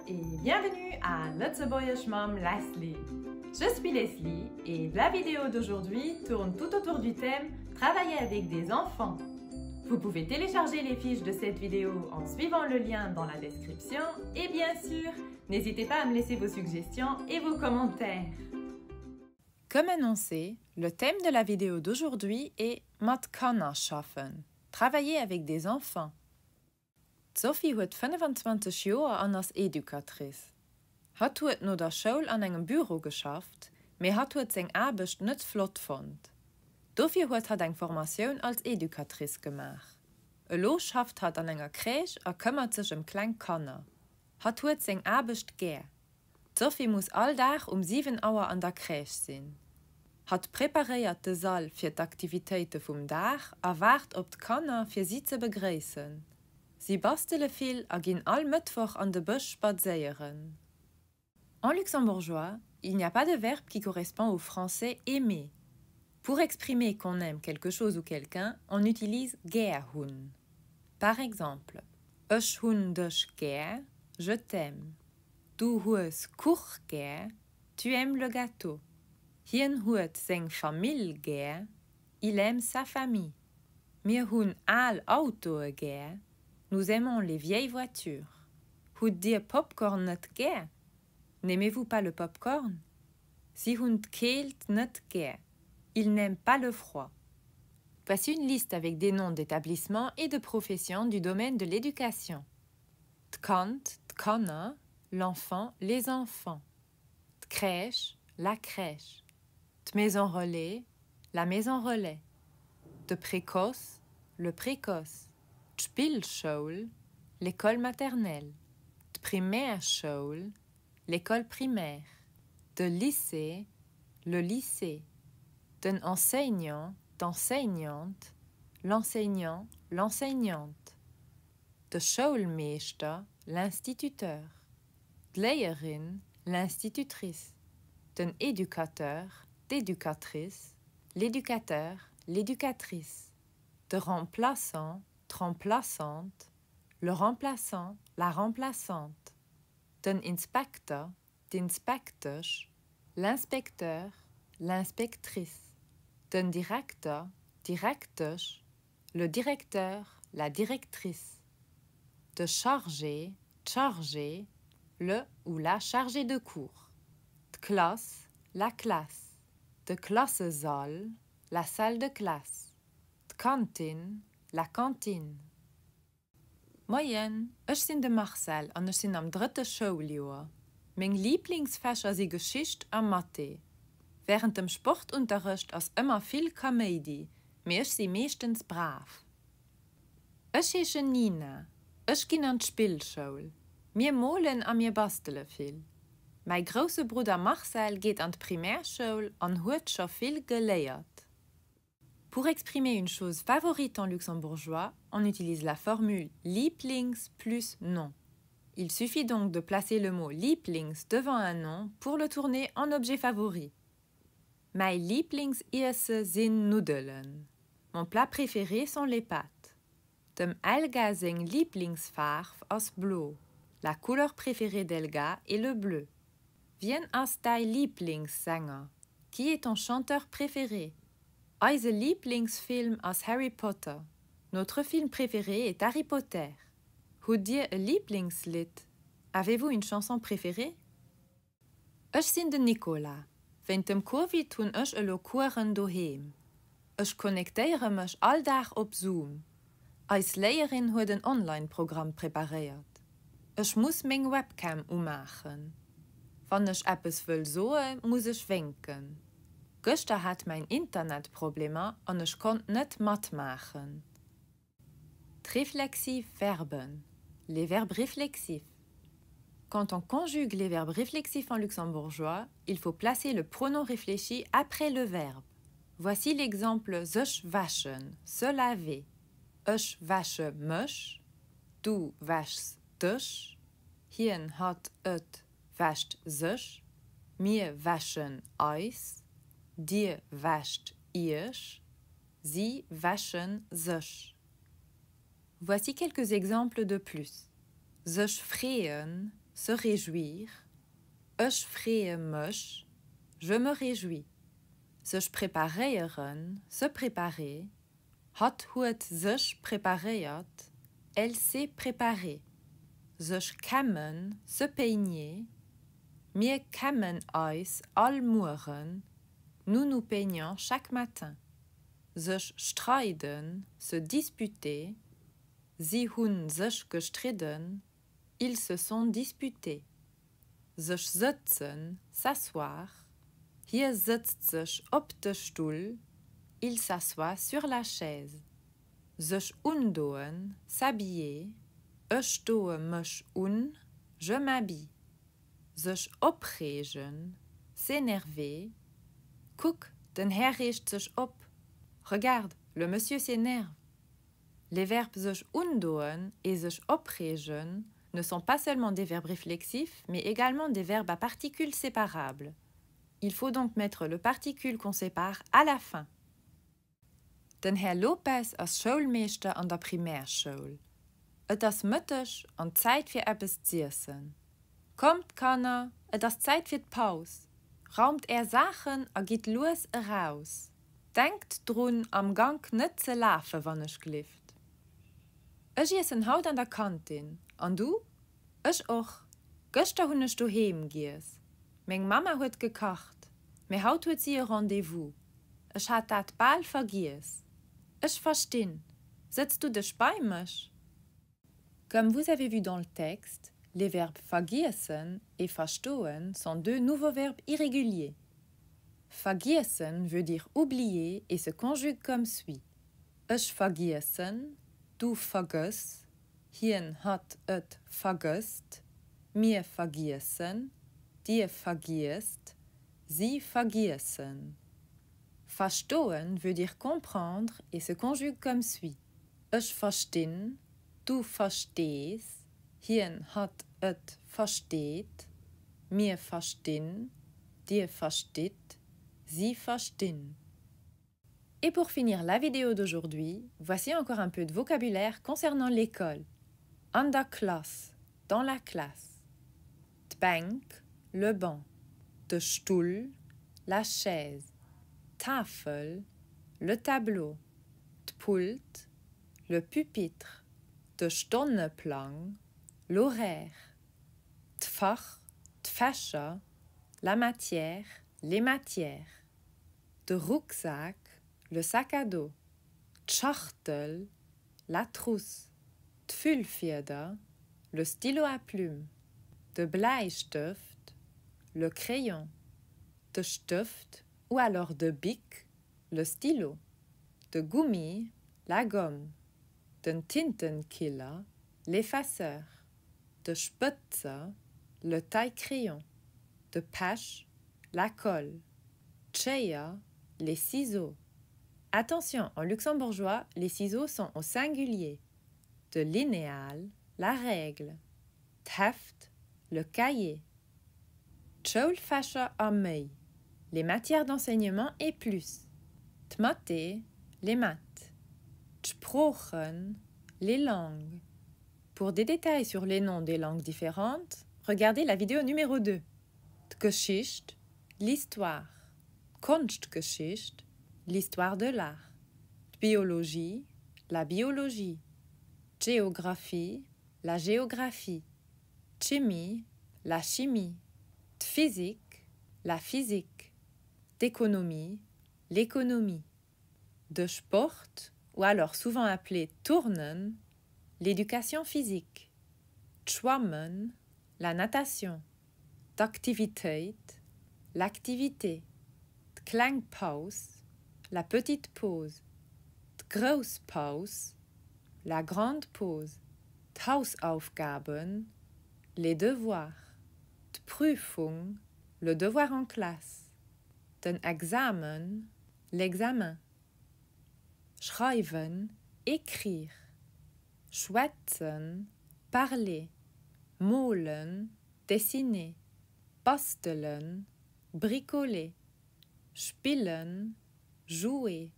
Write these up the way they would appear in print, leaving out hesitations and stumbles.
et bienvenue à Lëtzebuergesch mam Leslie. Je suis Leslie et la vidéo d'aujourd'hui tourne tout autour du thème Travailler avec des enfants. Vous pouvez télécharger les fiches de cette vidéo en suivant le lien dans la description et bien sûr, n'hésitez pas à me laisser vos suggestions et vos commentaires. Comme annoncé, le thème de la vidéo d'aujourd'hui est Mat Kanner schaffen, travailler avec des enfants. D'Sophie huet 25 Joer an ass Educatrice. Hatt huet no der Schoul an engem Büro geschafft, mee hatt huet seng Aarbecht net flott fonnt. Dofir huet hatt eng Formatioun als Educatrice gemaach. Elo schafft hatt an enger Crèche a këmmert sech ëm kleng Kanner. Hatt huet seng Aarbecht gär. D'Sophie muss all Dag um 7 Auer an der Crèche sinn. Hatt preparéiert de Sall fir d'Aktivitéite vum Dag a waart op d'Kanner fir si ze begréissen. Si bastele vill a ginn all Mëttwoch an de Bësch spadséieren. En luxembourgeois, il n'y a pas de verbe qui correspond au français aimer. Pour exprimer qu'on aime quelque chose ou quelqu'un, on utilise gär hunn. Par exemple, Ech hunn dech gär, je t'aime. Du hues Kuch gär, tu aimes le gâteau. Hien huet seng Famill gär, il aime sa famille. Mir hunn al Autoe gär, nous aimons les vieilles voitures. Hutt Dir Popcorn net gär? N'aimez-vous pas le popcorn? Si hunn d'Keelt net gär, ils n'aiment pas le froid. Voici une liste avec des noms d'établissements et de professions du domaine de l'éducation. D'Kand, d'Kanner, l'enfant, les enfants. D'Crèche, la crèche. D'Maison relais, la maison relais. De Précoce, le précoce. D'Spillschoul, l'école maternelle. D'Primärschoul, l'école primaire. De Lycée, le lycée. Den Enseignant, d'Enseignante, l'enseignant, l'enseignante. De Schoulmeeschter, l'instituteur. D'Léierin, l'institutrice. Den Educateur, d'Educatrice, l'éducateur, l'éducatrice. De Remplaçant, d'Remplaçante, le remplaçant, la remplaçante. Den Inspekter, d'Inspektesch, l'inspecteur, l'inspectrice. Den Direkter, d'Direktesch, le directeur, la directrice. De Chargé, d'Chargée, le ou la chargée de cours. D'Klass, la classe. De Klassesall, la salle de classe. D'Kantin, la cantine. Moien, ech sinn de Marcel an ech sinn am drëtte Schouljoer. Meng Liblingsfächer si Geschicht a Mathé. Wärend dem Sportunterrecht ass ëmmer vill Kaméidi, mee ech si meeschtens brav. Ech heeschen Nina, ech ginn an d'Spillschoul. Mir molen a mir bastele vill. Mäi grousse Brudder Marcel geet an d'Primärschoul an huet scho vill geléiert. Pour exprimer une chose favorite en luxembourgeois, on utilise la formule Lieblings plus nom. Il suffit donc de placer le mot Lieblings devant un nom pour le tourner en objet favori. Mäi Lieblingsiesse sinn Nuddelen. Mon plat préféré sont les pâtes. Dem Elga seng Lieblingsfaarf ass blo. La couleur préférée d'Elga est le bleu. Wien ass däi Lieblingssänger? Qui est ton chanteur préféré? Eise Lieblingsfilm ass Harry Potter. Notre film préféré est Harry Potter. Hutt Dir e Lieblingslidd? Avez-vous une chanson préférée? Ech sinn den Nicolas. Wéint dem Covid hunn ech elo Coursen doheem. Ech connectéiere mech all Dag op Zoom. Eis Léierin huet en Online-Programm preparéiert. Ech muss meng Webcam umaachen. Wann ech eppes wëll soe muss ech wénken. Gëschter hat mäin Internet Problemer an ech konnt net matmaachen. D'reflexiv Verben, les verbes réflexifs. Quand on conjugue les verbes réflexifs en luxembourgeois, il faut placer le pronom réfléchi après le verbe. Voici l'exemple sech wäschen, se laver. Ech wäsche mech, du wäschs dech, hien, hatt, et wäscht sech, mir wäschen eis, dir wäscht iech, si wäsche sech. Voici quelques exemples de plus. Sech freeën, se réjouir, Ech freeë mech, je me réjouis. Sech preparéieren, se préparer, Hatt huet sech preparéiert, elle s'est préparée. Sech kämmen, se peigner, Mir kämmen eis all Mueren, nous nous peignons chaque matin. Sech streiden, se disputer, Si hu sech gestridden, ils se sont disputés. Sech sëtzen, s'asseoir, Hie sëtzt sech op de Stull, il s'assoit sur la chaise. Sech undoen, s'habiller, Ech doe mech un, je m'habille. Sech opreegen, s'énerver, Kuck, den Här reegt sech op, regarde, le monsieur s'énerve. Les verbes sech undoen et sech opreegen ne sont pas seulement des verbes réflexifs, mais également des verbes à particules séparables. Il faut donc mettre le particule qu'on sépare à la fin. Den Här Lopes ass Schoulmeeschter an der Primärschoul. Et ass Mëtteg an Zäit fir eppes z'iessen. Kommt, Kanner, et ass Zäit fir d'Paus. Raumt är Saachen a gitt lues eraus. Denkt drun, am Gank net ze lafe wannechglift. Ech iessen haut an der Kantin. An du? Ech och. Gëschter hunn ech doheem giess. Meng Mamma huet gekacht, mä haut huet si e Rendez-vous. Ech hat dat bal vergiess. Ech verstinn. Sëtz du dech bei mech? Comme vous avez vu dans le texte, les verbes vergiessen et verstoen sont deux nouveaux verbes irréguliers. Vergiessen veut dire oublier et se conjugue comme suit: Ech vergiessen, du vergëss, hien, hatt, et vergësst, mir vergiessen, dir vergiesst, si vergiessen. Verstoen veut dire comprendre et se conjugue comme suit: Ech verstinn, du verstees, hien, hatt, et versteet, mir verstinn, dir verstitt, si verstinn. Et pour finir la vidéo d'aujourd'hui, voici encore un peu de vocabulaire concernant l'école. An der Klass, dans la classe. D'Bänk, le banc. De Stull, la chaise. D'Tafel, le tableau. D'Pult, le pupitre. De Stonneplang, l'horaire. D'Fach, d'Fächer, la matière, les matières. De Rucksak, le sac à dos. D'Schachtel, la trousse. D'Füllfieder, le stylo à plume. De Bläistëft, le crayon. De Stëft ou alors de Bic, le stylo. De Gummi, la gomme. Den Tintenkiller, l'effaceur. De Spëtzer, le taille-crayon. De Pech, la colle. D'Schéier, les ciseaux. Attention, en luxembourgeois, les ciseaux sont au singulier. De Lineal, la règle. D'Heft, le cahier. D'Schoulfächer a méi, les matières d'enseignement et plus. D'Mathé, les maths. D'Sproochen, les langues. Pour des détails sur les noms des langues différentes, regardez la vidéo numéro 2. D'Geschicht, l'histoire. D'Konschtgeschicht, l'histoire de l'art. D'Biologie, la biologie. D'Geographie, la géographie. D'Chimie, la chimie. D'Physik, la physique. D'Ekonomie, l'économie. De Sport, ou alors souvent appelé Turnen, l'éducation physique. D'Schwammen, la natation. D'Aktivitéit, l'activité. D'kleng Paus, la petite pause. D'grouss Paus, la grande pause. D'Hausaufgaben, les devoirs. D'Prüfung, le devoir en classe. Den Examen, l'examen. Schreiwen, écrire. Schwätzen, parler. Molen, dessiner. Bastelen, bricoler. Spillen, jouer.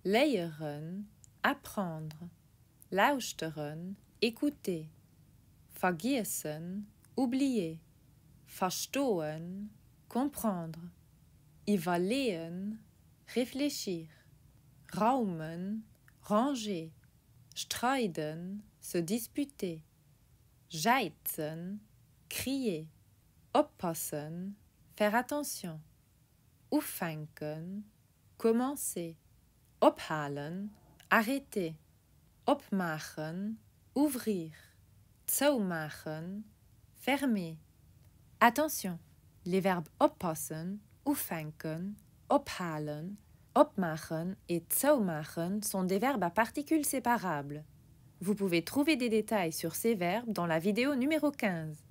Léieren, apprendre. Lauschteren, écouter. Vergiessen, Oublier. Verstoen, comprendre. Iwwerleeën, réfléchir. Raumen, ranger. Streiden, se disputer. Jäizen, crier. Oppassen, faire attention. Ufänken, commencer. Ophalen, arrêter. Opmaachen, ouvrir. Zoumaachen, fermer. Attention! Les verbes oppassen, ufänken, ophalen, opmaachen et zoumaachen sont des verbes à particules séparables. Vous pouvez trouver des détails sur ces verbes dans la vidéo numéro 15.